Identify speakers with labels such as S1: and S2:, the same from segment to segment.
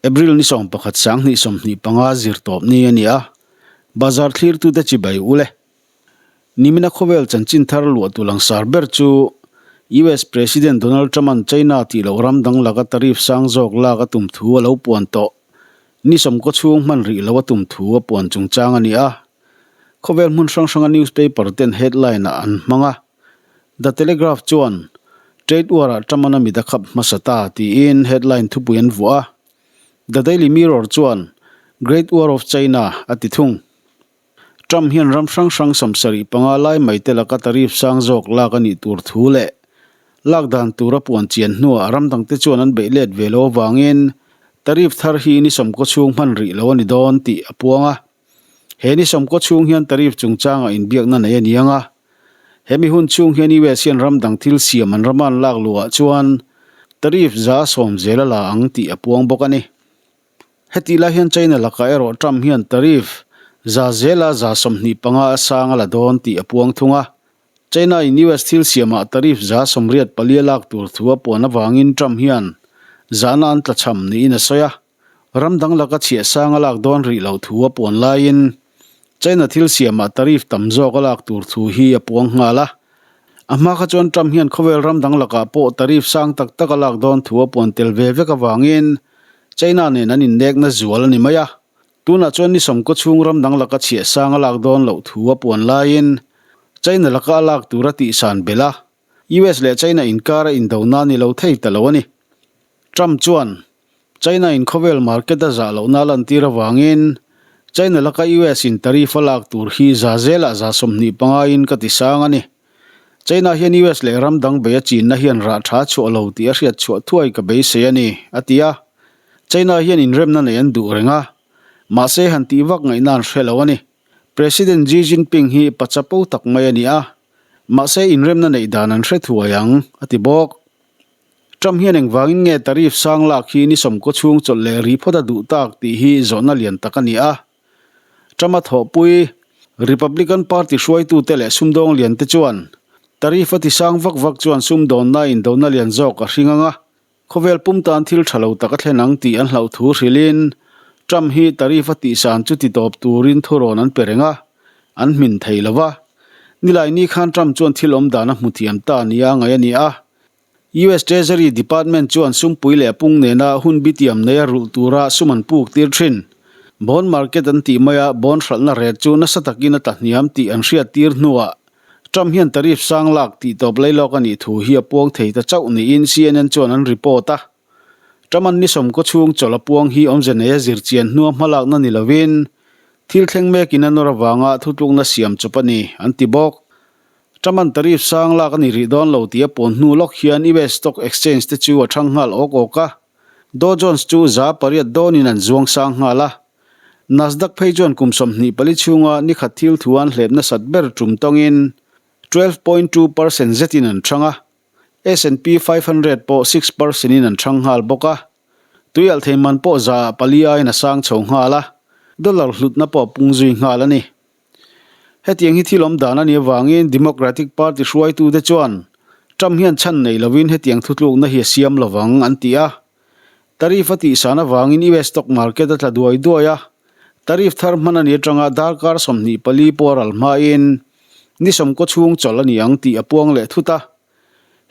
S1: April ni 11 2025 zirtawp ni a ni a, bazar thlirtute chibai u le. Nimina khawvel chanchin thar luahtu langsar ber chu US President Donald Trump-a'n China tih loh ram dang laka tariff sang zawk lak a tum thu a lo puan tawh. Ni sawmkaw chhung hman rih lo a tum thu a puan chungchang a ni a. Khawvel hmun hrang hranga newspaper ten headline-ah an hmang a. The Telegraph chuan, Trade War-ah Trump-an a mit a khap hmasa ta, tiin headline thupui an vuah a. The Daily Mirror chuan, Great War of China, a ti thung. Trump hian ram hrang hrang 75 lai mai te laka tariff sang zawk lak a nih tur thu leh lak dan tur a puan chian hnuah ram dangte chuan an beih let ve lo avangin tariff thar hi ni sawmkaw chhung hman rih lo a ni dawn tih a puang a. He ni sawmkaw chhung hian tariff chungchangah inbiakna nei a ni ang a. Hemi hun chhung hian US hian ram dang thil siam an rama an lak luhah chuan tariff 10% zel a la ang tih a puang bawk a ni. Hetih lai hian China lakah erawh Trump hian tariff zela 25% a sang a la dawn tih a puang thung a. China in US thil siamah tariff 84% a lak tur thu a puan avangin Trump hian zahna an tlachham niin a sawi a. Ram dang laka chhiah sang a lak dawn rih loh thu a puan laiin China thil siamah tariff tam zawk a lak tur thu hi a puang nghal a. A hma kha chuan Trump hian khawvel ram dang lakah pawh tariff sang tak tak a lak dawn thu a puan tel ve vek avangin China nen an innekna zual a ni mai a. Tunah chuan ni sawmkaw chhung ram dang laka chhiah sang a lak dawn loh thu a puan laiin China laka a lak tur a tihsan belh a. US leh China inkara indona ni lo thei ta lo a ni. Trump chuan China in khawvel market a zah lohna a lantir avangin China laka US in tariff a lak tur hi zelah 25% in ka ti sang a ni. China hian US leh ram dang bei a chinna hian rah tha chhuah lo tih a hriat chhuah thuai ka beisei a ni, a ti a. China hian inremna nei an duh reng a, mahse han tih vak ngaihna an hre lo a ni. President Xi Jinping hi pa chapo tak mai a ni a, mahse inremna neih dan an hre thuai ang, a ti bawk. Trump hian engvangin nge tariff sang lak hi ni sawmkaw chhung chawlh leh ri phawt a duh tak tih hi zawhna lian tak a ni a. Trump-a thawhpui, Republican Party hruaitute leh sumdawng liante chuan tariff a ti sang vak vak chuan sumdawnna indona lian zawk a hring ang a, Khawvel pum tan thil tha lo tak a thlen ang tih an hlauh thu hrilhin Trump hi tariff a tihsan chu ti tawp turin thurawn an pe reng a, an hmin thei lo va. Nilaini khan Trump chuan thil awm dan a hmu thiam ta nia ngaih a ni a. US Treasury Department chuan sumpui leh pung nena hun bitiam neia rulh tura sum an puk tir thin. Bond market an tih maia bond hralhna ret chu nasa takin a tla hniam tih an hriat tir hnuah Trump hian tariff sang lak tih tawp lei lawk a nih thu hi a puang thei ta chauh niin CNN chuan an report a. Trump-a'n ni sawmkaw chhung chawlh a puang hi awmze nei a zir chian hnua hmalakna ni lovin thil thleng mekin a nawr avanga thutlukna siam chawp a ni, an ti bawk. Trump-a'n tariff sang lak a ni rih dawn lo tih a puan hnu lawk hian US stock exchange te chu a thang nghal awk awk a. Dow Jones chu 8% dawnin an zuang sang nghal a. Nasdaq phei chuan kum 24 chhunga ni khat thil thu an hlep nasat ber tum tawngin 12.2% zetin an chhang a, S&P 500 pawh 6% in an chhang nghal bawk a. Tuialh thei man pawh 4% aiin a sang chho nghal a, dollar hlutna pawh a pung zui nghal a ni. Hetiang hi thil awm dan a nih avangin Democratic Party hruaitute chuan Trump hian chhan nei lovin hetiang thutlukna hi a siam lovang an ti a. Tariff a tihsan avangin US stock market a tla duai duai a, tariff thar hman a ni atanga darkar 24 pawh a ral hmain ni sawmkaw chhung chawlh a ni ang tih a puang leh thut a.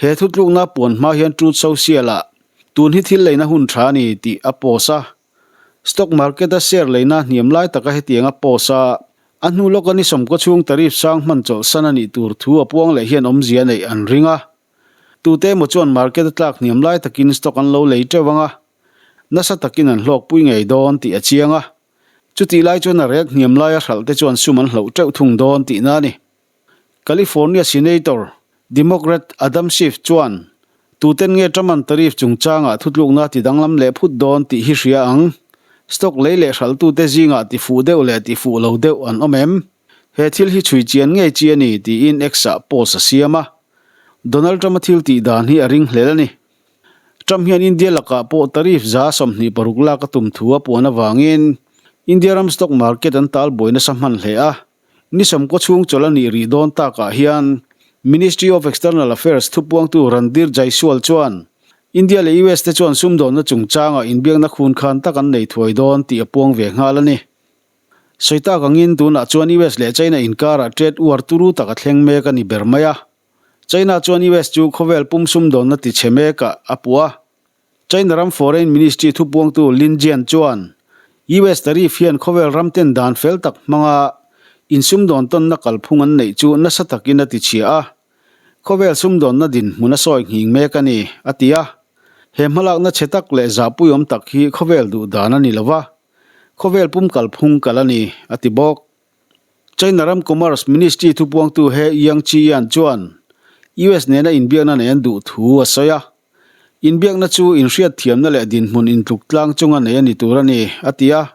S1: He thutlukna puan hma hian Truth Social-ah tun hi thil leina hun tha a ni tih a post a. Stock market a share leina hniam lai taka hetiang a post a, a hnu lawka ni sawmkaw chhung tariff sang hman chawlhsan a nih tur thu a puang leh hian awmzia neih an ring a. Tute emaw chuan market a tlak hniam lai takin stock an lo lei teuh ang a, nasa takin an hlawkpui ngei dawn tih a chiang a. Chutih lai chuan a rek hniam laia hralh te chuan sum an hloh teuh thung dawn tihna a ni. California Senator, Democrat Adam Schiff chuan tuten nge Trump-a'n tariff chungchangah thutlukna ti danglam leh phut dawn tih hi hria ang. Stock lei leh hralhtute zingah ti fuh deuh leh ti fuh lo deuh an awm em? He thil hi chhui chian ngei chi a ni tiin X-ah post a siam a. Donald Trump-a thil tih dan hi a ring hlel a ni. Trump hian India lakah pawh tariff 26% lak a tum thu a puan avangin India ram stock market an tal buai nasa hman hle a. Ni sawmkaw chhung chawlh a nih rih dawn takah hian Ministry of External Affairs thupuangtu Randhir Jaiswal chuan India leh US te chuan sumdawnna chungchangah inbiakna khun khan tak an nei thuai dawn tih a puang ve nghal a ni. Sawi tak angin tunah chuan US leh China inkarah trade war turu tak a thleng mek a ni ber mai a. China chuan US chu khawvel pum sumdawnna tichhe mekah a puh a. China ram Foreign Ministry thupuangtu Lin Jian chuan US tariff hian khawvel ram ten dan fel tak hmanga insumdawn tawnna kalphung an neih chu nasa takin a tichhia a. Khawvel sumdawnna dinhmun a sawi nghing mek a ni, a ti a. He hmalakna chhe tak leh zahpuiawm tak hi khawvel duh dan a ni lo va, khawvel pum kalphung kal a ni, a ti bawk. China ram Commerce Ministry thupuangtu He Yangqian chuan US nena inbiakna nei an duh thu a sawi a. Inbiakna chu inhriatthiamna leh dinhmun intluk tlang chunga nei a ni tur a ni, a ti a.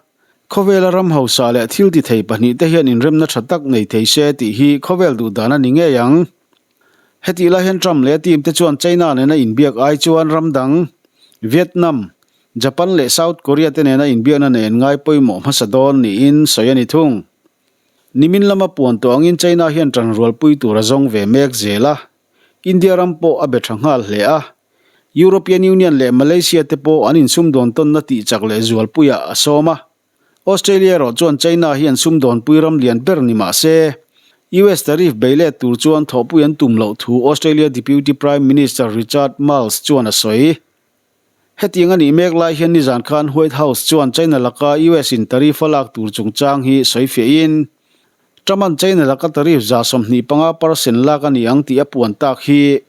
S1: Khawvela ram hausa leh thil ti thei pahnihte hian inremna tha tak nei thei se tih hi khawvel duh dan a ni ngei ang. Hetih lai hian Trump leh a team te chuan China nena inbiak ai chuan ram dang, Vietnam, Japan leh South Korea te nena inbiakna nei an ngai pawimawh hmasa dawn niin sawi a ni thung. Nimin lama puan tawh angin China hian tanrualpui tur a zawng ve mek zel a, India ram pawh a be tha nghal hle a. European Union leh Malaysia te pawh an insumdawn tawnna tihchak leh zualpuiah a sawm a. Australia erawh chuan China hi an sumdawnpui ram lian ber ni mah se, US tariff bei let tur chuan thawhpui an tum loh thu Australia Deputy Prime Minister Richard Marles chuan a sawi. Hetiang a nih mek lai hian nizan khan White House chuan China laka US in tariff a lak tur chungchang hi sawi fiahin, Trump-a'n China laka tariff 25 percent lak a ni ang tih a puan tak hi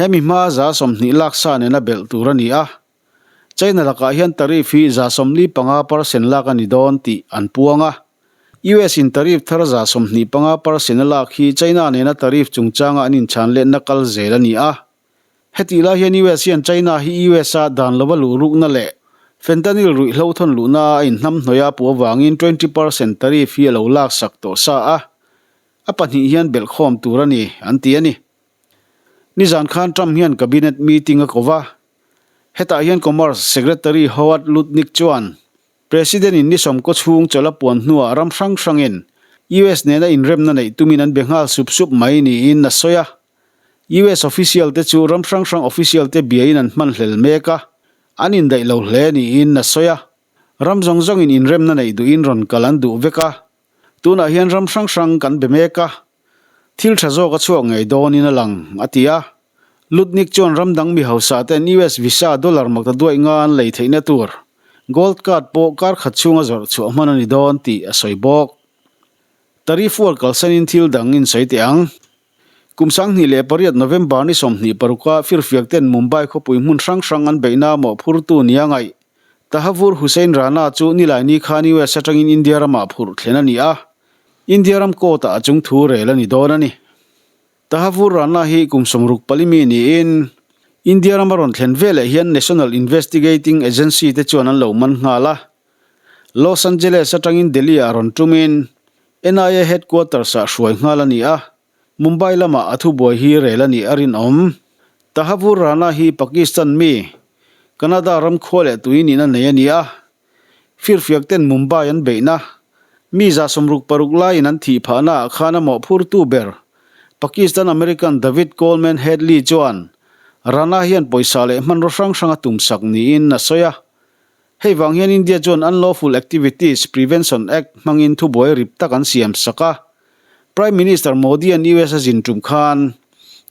S1: hemi hmaa 20 lak sa nena belh tur a ni a. China lakah hian tariff hi 45 percent lak a ni dawn tih an puang a. US in tariff thar 25 percent a lak hi China nena tariff chungchanga an inchhan letna kal zel a ni a. Hetih lai hian US hian China hi US-a dan lova luh rukna leh fentanyl ruihhlo thawn luhna a inhnamhnawih a puh avangin 20 percent tariff hi a lo laksak tawh sa a, a pahnih hian belhkhawm tur a ni, an ti a ni. Nizan khan Trump hian cabinet meeting a ko va, hetah hian Commerce Secretary Howard Lutnick chuan President-in ni sawmkaw chhung chawlh a puan hnuah ram hrang hrangin US nena inremna neih tumin an be nghal sup sup mai niin a sawi a. US official te chu ram hrang hrang official te biain an hman hlel mek a, an indaih lo hle niin a sawi a. Ram zawng zawngin inremna neih duhin rawn kal an duh vek a, tunah hian ram hrang hrang kan be mek a, thil tha zawk a chhuak ngei dawnin a lang, a ti a. Lutnick chuan ram dang mi hausa ten US visa dollar makta duaih nga an lei theihna tur Gold Card pawh kar khat chhunga zawrh chhuah hman a ni dawn tih a sawi bawk. Tariff war kalsanin thil dang in sawi teh ang. Kum 2008 November ni 26 a firfiak ten Mumbai khawpui hmun hrang hrang an beihna mawhphurtu nia ngaih Tahavur Hussain Rana chu Nilaini khan US atangin India ramah phurh thlen a ni a, India ram court ah a chung thu rel a ni dawn a ni. Tahavur Rana hi kum 64 mi niin India rama rawn thlen veleh hian National Investigating Agency te chuan an lo man nghal a. Los Angeles atangin Delhi ah rawn tumin NIA headquarters ah hruai nghal a ni a, Mumbai lamah a thubuai hi rel a nih a rinawm. Tahavur Rana hi Pakistan mi, Canada ram khua leh tui nihna nei a ni a. Firfiak ten Mumbai an beihna, mi 66 laiin an thih phahna ah khan a mawhphurtu ber Pakistan American David Coleman Headley chuan Rana hian pawisa leh hmanraw hrang hrang a tumsak niin a sawi a. Hei vang hian India chuan Unlawful Activities Prevention Act hmangin thubuai rip tak an siam sak a. Prime Minister Modi-a'n US a zin tum khan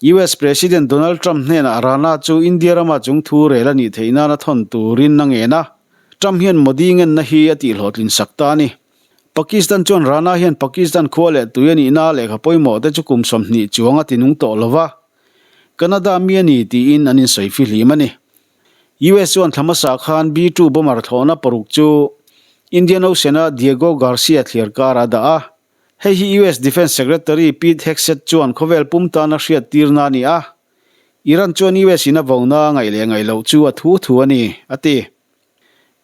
S1: US President Donald Trump hnenah Rana chu India rama chung thu rel a nih theih nana thawn turin a ngen a. Trump hian Modi ngenna hi a tihhlawhtlin sak ta a ni. Pakistan chuan Rana hian Pakistan khua leh tui a nihna lehkha pawimawh te chu kum 20 chuang a tinung tawh lo va, Canada mi a ni tiin an insawi fihlim a ni. US chuan thla hmasa khan B-2 bomber thlawhna paruk chu Indian Ocean-a Diego Garcia thliar kar a dah a. Hei hi US Defence Secretary Pete Hegseth chuan khawvel pum tana hriat tirna a ni a. Iran chuan US in a vona ngaih leh ngaih loh chu a thu thu a ni, a ti.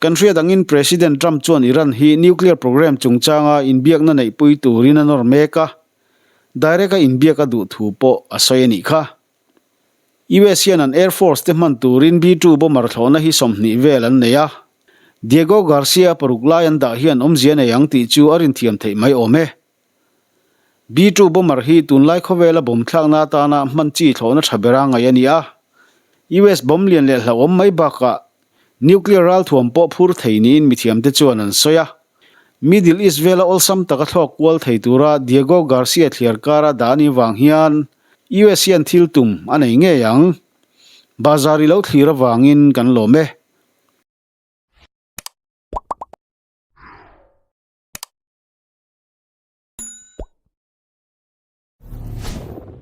S1: Kan hriat angin President Trump chuan Iran hi nuclear program chungchanga inbiakna neihpui turin a nawr mek a, direct-a inbiak a duh thu pawh a sawi a nih kha. US hian an Air Force te hman turin B-2 bomber thlawhna hi 20 vel an nei a. Diego Garcia paruk lai an dah hian awmzia nei ang tih chu a rinthiam theih mai awm e. B-2 bomber hi tunlai khawvela bomb thlakna atana hman chi thlawhna tha bera ngaih a ni a. US bomb lian leh hlauhawm mai bakah nuclear ralthuam pawh phur thei niin mithiamte chuan an sawi a. Middle East vela awlsam taka thlawk kual thei tura Diego Garcia thliar kara dah a nih vang hian US hian thil tum a nei ngei ang. Bazar i lo thlir avangin kan lawm e.